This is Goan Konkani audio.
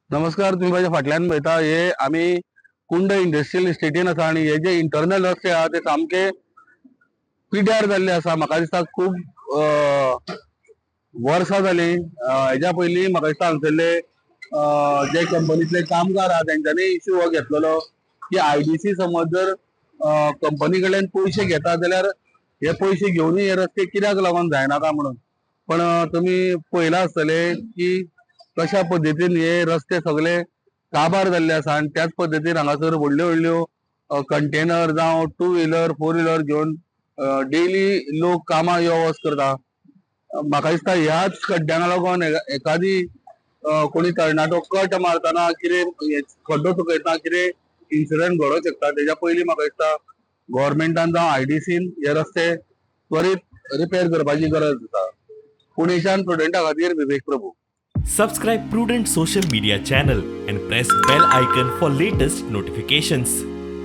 नमस्कार, तुम्ही माझ्या फाटल्यान पळयता, हे आमी कुंडय इंडस्ट्रियल इस्टेटीन आसा आणि हे जे इंटरनल रस्ते आहा ते सामके पिड्यार जाल्ले आसा. म्हाका दिसता खूब वर्सां जाली. हेज्या पयलीं म्हाका दिसता हांगसरले जे कंपनीतले कामगार आहा तेंच्यांनी इश्यू हो घेतलेलो की आयडीसी समज जर कंपनी कडल्यान पयशे घेता जाल्यार हे पयशे घेवनूय हे रस्ते कित्याक लागून जायना काय म्हणून. पण तुमी पळयलां आसतले की कशा पद्दतीन हे रस्ते सगळे काबार जाल्ले आसा आणि त्याच पद्दतीन हांगासर व्हडल्यो व्हडल्यो कंटेनर जावं टू व्हिलर, फोर व्हिलर घेवन डेली लोक कामाक यो वच करता. म्हाका दिसता ह्याच खड्ड्यांक लागून एकादी कोणी तरणाटो कट मारतना, कितें खड्डो चुकयतना कितें इन्सिडंट घडोवंक शकता. तेज्या पयलीं म्हाका दिसता गव्हर्मेंटान जावं आयडीसीन हे रस्ते त्वरीत रिपेर करपाची गरज आसा. पुणेच्यान प्रुडंटा खातीर विवेक Prabhu. Subscribe Prudent Social Media channel and press bell icon for latest notifications.